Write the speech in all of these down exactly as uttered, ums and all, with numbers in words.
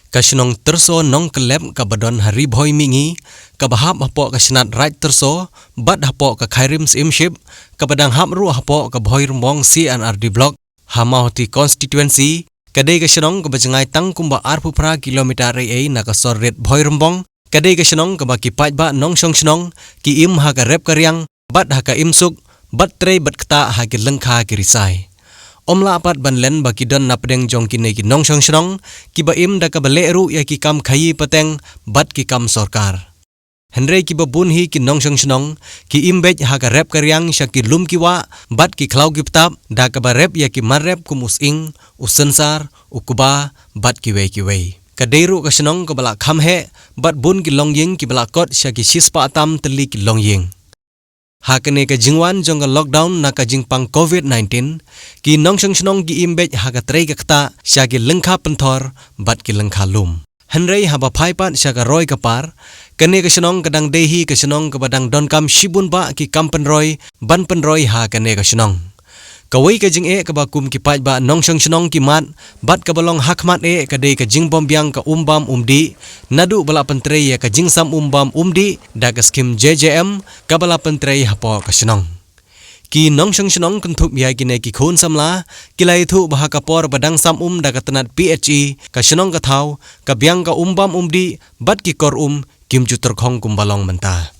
Ka shnong Tyrso Nongkyllep kaba don ha Ri Bhoi Mihngi, kaba hap hapoh ka shnat Raid Tyrso bad hapoh ka Khyrim Syiemship, kaba dang hap ruh hapoh ka Bhoi Rymbong C and R D Block, ha Mawhati Constituency, ka dei ka shnong kaba jngai tang kumba arphew phra kilometer ei ei na ka sor rit Bhoi Rymbong. Ka dei ka shnong kaba ki paidbah nongshong shnong ki im ha ka rep ka riang bad ha ka imsuk, bad trei bad ktah ha ki lyngkha ki risai. Ym lah pat ban len ba ki don napdeng jong kine ki nongshong shnong kiba im da kaba leh ruh ïa ki kam khaïi pateng bad ki kam sorkar. Hynrei kiba bun hi ki nongshong shnong ki im beit ha ka rep ka riang sha ki lum ki wah bad ki khlaw ki btap, da kaba rep ïa ki mar rep kum u sying, u synsar, u kba bad kiwei kiwei. Ka dei ruh ka shnong kaba la kham heh bad bun ki longïing kiba la kot sha ki shispah tam tylli ki longïing. Ha kane ka jingwan jong ka lockdown na ka jingpang covid nineteen, ki nongshong shnong ki im beit ha ka trei ka ktah sha ki lyngkha pynthor bad ki lyngkha lum. Hynrei haba phai pat sha ka roi ka par, kane ka shnong ka dang dei hi ka shnong kaba dang donkam shibun bah ki kam pynroi ban pynroi ha kane ka shnong. Kawei ka jingeh kaba kum ki paidbah nongshong shnong ki mad bad kaba long hakhmat eh ka dei ka jingbym biang ka um bam um dih, naduh ba la pyntrei ïa ka jingsam um bam um dih da ka skhim J J M kaba la pyntrei hapoh ka shnong. Ki nongshong shnong kynthup ïa kine ki khun samla ki la ïathuh ba ha ka por ba dang sam um da ka tnat P H E, ka shnong ka thaw, ka biang ka um bam um dih bad ki kor um kim ju tyrkhong kumba long mynta.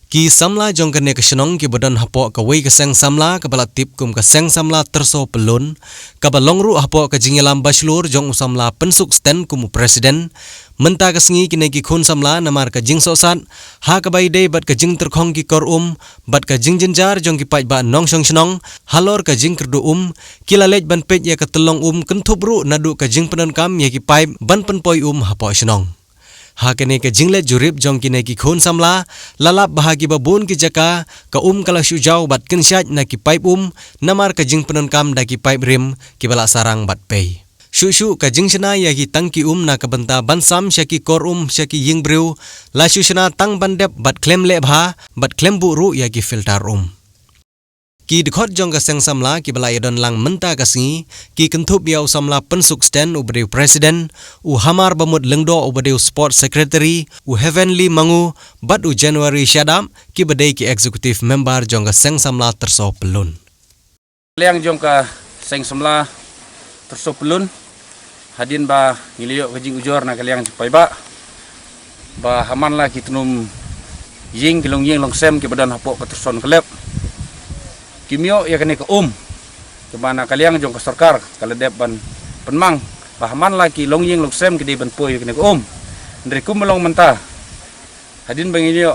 Ki samla jong kane ka shnong kiba don hapoh kawei ka seng samla kaba la tip kum ka Seng Samla Tyrso Pyllun, kaba long ruh hapoh ka jingïalam ba shlur jong u samla Pynsuk Sten kum u president. Mynta ka sngi kine ki khun samla namar ka jingsohsat ha kaba ïadei bad ka jingtyrkhong ki kor um bad ka jingjynjar jong ki paidbah nongshong shnong halor ka jingkyrduh um, ki la leit ban peit ïa ka tyllong um kynthup ruh naduh ka jingpyndonkam ïa ki paip ban pynpoi um hapoh shnong. Ha kane ka jingleit jurip jong kine ki khun samla, la lap ba ha kiba bun ki jaka ka um ka la shu jaw bad kynshait na ki paip um namar ka jingpyndonkam da ki paip rim kiba la sarang bad pei. Shuh shuh ka jingshna ïa ki tangki um na ka bynta ban sam sha ki kor um sha ki ïing briew la shu shna tang ban dep bad khlem leh bha bad khlem buh ruh ïa ki filter um. Ki dkhot jong ka seng samla kiba la ïadon lang mynta ka sngi ki kynthup ïa u samla Pynsuk Sten uba dei u president, u Hamar Bamut Lyngdoh uba dei u sport secretary, u Heavenly Mangu bad u January Shadap kiba dei ki executive member jong ka seng samla Tyrso Pyllun. Liang jong ka seng samla Tyrso Pyllun, hadien ba ngi la ïoh ka jingujor na ka liang jong paidbah ba ha man la ki tnum ïing ki longïing longsem kiba don hapoh ka Tyrso Nongkyllep kim ïoh ïa kane ka um, kiba na ka liang jong ka sorkar ka la dep ban pynmang ba ha man la ki longïing longsem ki dei ban poi ïa kane ka um. Hynrei kumba long mynta, hadien ba ngi ïoh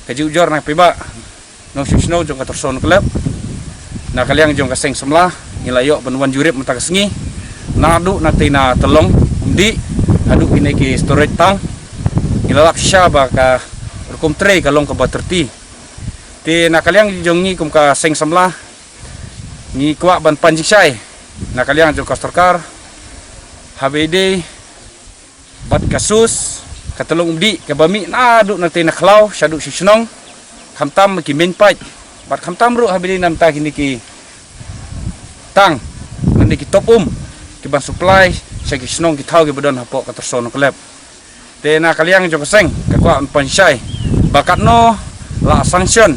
ka jingujor na paidbah nongshong shnong jong ka Tyrso Nongkyllep, na ka liang jong ka seng samla ngi la ïoh ban wan jurip mynta ka sngi, naduh na tei na tyllong umdih haduh kine ki storage tank, ngi la lap shisha ba ka rukom trei ka long kaba trti. Te na ka liang jong ngi kum ka seng samla ngi kwah ban pan jingshai na ka liang jong ka sorkar, haba ïadei bad ka sus, ka tyllong umdih kaba mih naduh na tei na khlaw shaduh sha shnong, khamtam ki main pipe bad khamtam ruh haba ïadei na bynta kine ki tank, lane ki top um kiban supply sha ki shnong ki thaw kiba don hapoh ka Tyrso Nongkyllep. Te na ka liang jong ka seng ka kwah ban pan jingshai ba katno la sanction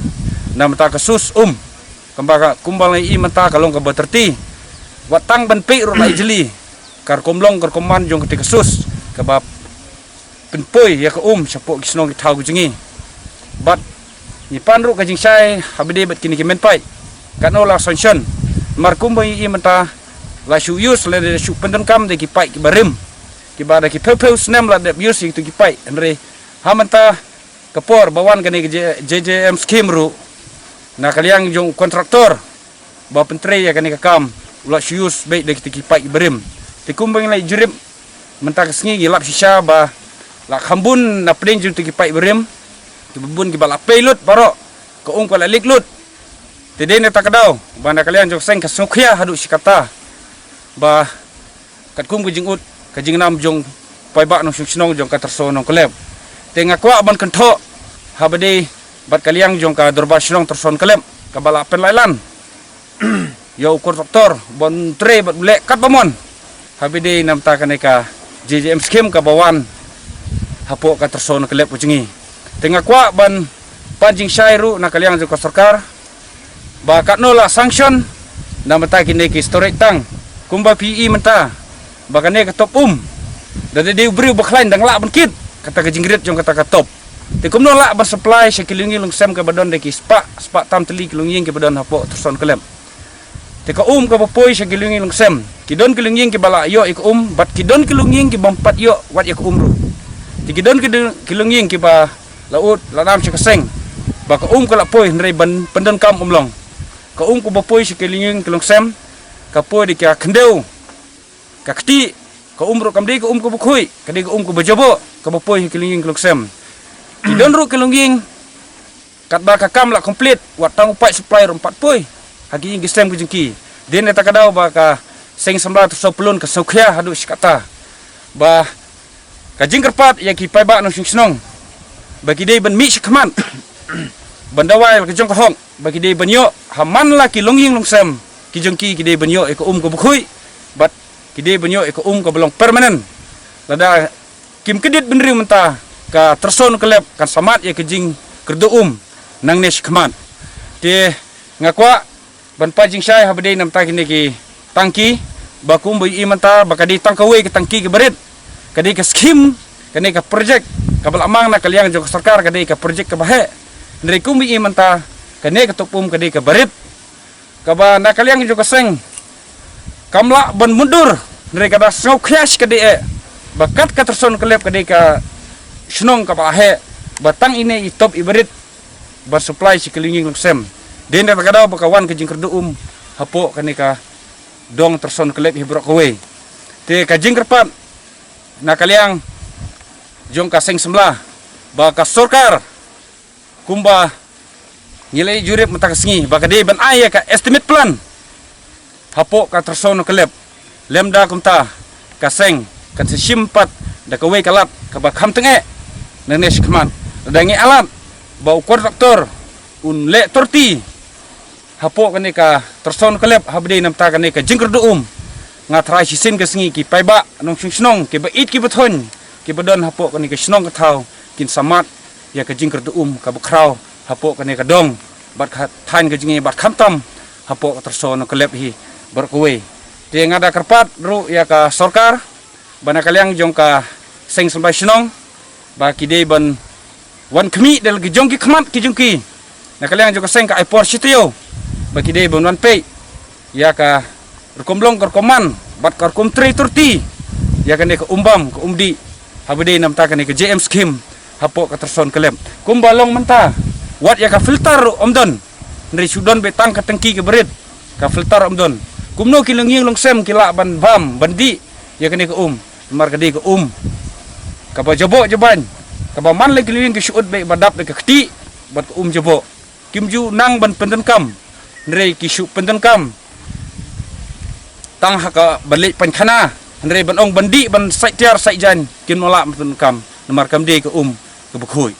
na bynta ka sus um, kumba ka, kumba la ïohi mynta ka long kaba trti. Wat tang ban peit ruh la ïa jli ka rukom long ka rukom man jong kata ka sus kaba pynpoi ïa ka um shapoh ki shnong ki thaw ki jong ngi. Bad ngi pan ruh ka jingshai haba ïadei bad kine ki main pipe, katno la sanction. Namar kumba ïohi mynta la shu use lane la shu pyndonkam da ki paip kiba rim, kiba da ki phew phew snem la dep use ïa kito ki paip. Hynrei ha mynta ka por ba wan kane ka J-, J J M scheme ruh, na ka liang jong u kontraktor ba pyntrei ïa kane ka kam u la shu use beit da kita ki paip kiba rim. Te kumba ngi la jurip mynta ka sngi ngi lap shisha ba la kham bun na pdeng jong kita ki paip kiba rim, kiba bun kiba la pei lut baroh, ka um ka la leak lut. Te dei na kata ka daw ba na ka liang jong ka seng ka sngewkhia haduh shi katta ba katkum ka jingud ka jingnam jong paidbah nongshong shnong jong ka Tyrso Nongkyllep. Te nga kwah ban kynthoh haba ïadei bad ka liang jong ka Dorbar Shnong Tyrso Nongkyllep kaba la pynlait lan ïa u kontraktor ban trei bad leh katba mon haba ïadei na bynta kane ka JJM scheme kaba wan hapoh ka Tyrso Nongkylliep ka jong ngi. Te nga kwah ban pan jingshai ruh na ka liang jong ka sorkar ba katno la sanction na mynta kine ki storage tank, kumba phi i mynta ba kane ka top um da dei u briew ba khlaiñ dang lah ban kit kata ka jingrit jong kata ka top. Te kumno lah ban supply sha ki longïing longsem kaba don da ki spah, spah tam tylli ki longïing kiba don hapoh Tyrso Nongkylliep. Te ka um kaba poi sha ki longïing longsem, ki don ki longïing kiba la ïoh ïa ka um, bad ki don ki longïing kiba ym pat ïoh wat ïa ka um ruh. Te ki don ki don ki longïing kiba la ud la nam sha ka seng ba ka um ka la poi, hynrei ban pyndonkam um long. Ka um kaba poi sha ki longïing ki longsem ka poi da ka khyndew, ka kti, ka um ruh kam dei ka um kaba khuid, ka dei ka um kaba jaboh kaba poi ha ki longïing ki longsem. Ki don ruh ki longïing katba ka kam la complete, wat tang u pipe supply ruh ym pat poi ha ki ïing ki sem ki jong ki. Dei na kata ka daw ba ka Seng Samla Tyrso Pyllun ka sngewkhia haduh shi katta ba ka jingkyrpad ïa ki paidbah nongshong shnong ba ki dei ban mih shakhmat ban dawa ïa la ka jong ka hok, ba ki dei ban ïoh ha man la ki longïing longsem ki jong ki, ki dei ban ïoh ïa ka um kaba khuid bad ki dei ban ïoh ïa ka um kaba long permanent. Lada kim kyndit bynriew mynta, ka Tyrso Nongkylliep kan samat ïa ka jingkyrduh um nangne shakhmat. Te nga kwah ban pan jingshai haba dei na bynta kine ki tangki, ba kumba i mynta ba ka dei tang kawei ka tangki kaba rit, ka dei ka skhim, kane ka projek kaba la mang na ka liang jong ka sorkar, ka dei ka projek kaba heh. Hynrei kumba i mynta kane ka top um ka dei kaba rit, kaba na ka liang jong ka seng kam lah ban mutdur, hynrei ka da sngewkhia shi ka dei eh ba kat ka Tyrso Nongkylliep ka dei ka shnong kaba heh, ba tang ine i top iba rit ban supply sha ki longïing longsem. Dei na kata ka daw ba ka wan ka jingkyrduh um hapoh kane ka dong Tyrso Nongkylliep hi baroh kawei. Te ka jingkyrpad na ka liang jong ka Seng Samla ba ka sorkar, kumba ngi la ïa jurip mynta ka sngi, ba ka dei ban ai ïa ka estimate plan hapoh ka Tyrso Nongkylliep. Lymda kumta ka seng kan sa shim pat da kawei ka lad kaba kham tyngeh nangne shakhmat. Lada ngi alat ba u kontraktor un leh torti hapoh kane ka Tyrso Nongkylliep haba dei na bynta kane ka jingkyrduh um, nga tharai shisien ka sngi ki paidbah nongshong shnong kiba ïeit kiba thoiñ kiba don hapoh kane ka shnong ka thaw kin samat ïa ka jingkyrduh um kaba khraw hapoh kane ka dong bad ka thaiñ ka jong ngi bad khamtam hapoh ka Tyrso Nongkylliep hi baroh kawei. Te nga da kyrpad ruh ïa ka sorkar ba na ka liang jong ka Seng Samla Shnong ba ki dei ban wan khmih da la ki jong ki khmat ki jong ki. Na ka liang jong ka seng ka ai por shi taïew ba ki dei ban wan peit ïa ka rukom long ka rukom man bad ka rukom trei torti ïa kane ka um bam ka um dih haba dei na bynta kane ka JM scheme hapoh ka Tyrso Nongkylliep. Kumba long mynta, wat ïa ka filter ruh ym don, hynrei shu don beit tang ka tangki kaba rit, ka filter ym don. Kumno ki longïing longsem ki lah ban bam ban dih ïa kane ka um? Namar ka dei ka um kaba jaboh jabaiñ, kaba man la ki longïing ki shu ud beit ba dap da ka kti bad ka um jaboh. Kim ju nang ban pyndonkam, hynrei ki shu pyndonkam tang ha kaba leit pynkhana, hynrei ban ong ban dih ban sait tiar sait jaiñ kim lah ban pyndonkam namar kam dei ka um kaba khuid.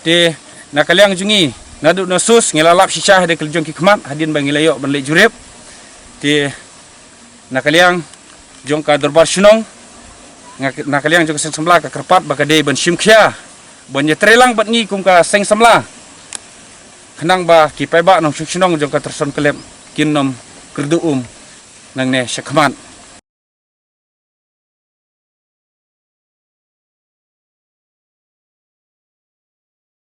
Te na ka liang jong ngi, naduh na sus ngi la lap shisha ha da ka jong ki khmat hadien ba ngi la ïoh ban leit jurip. Te na ka liang jong ka dorbar shnong, nga, na ka liang jong ka seng samla ka kyrpad ba ka dei ban shim khia ban ïatreilang bad ngi kum ka seng samla, khnang ba ki paidbah nongshong shnong jong ka Tyrso Nongkylliep kin nym kyrduh um nangne shakhmat.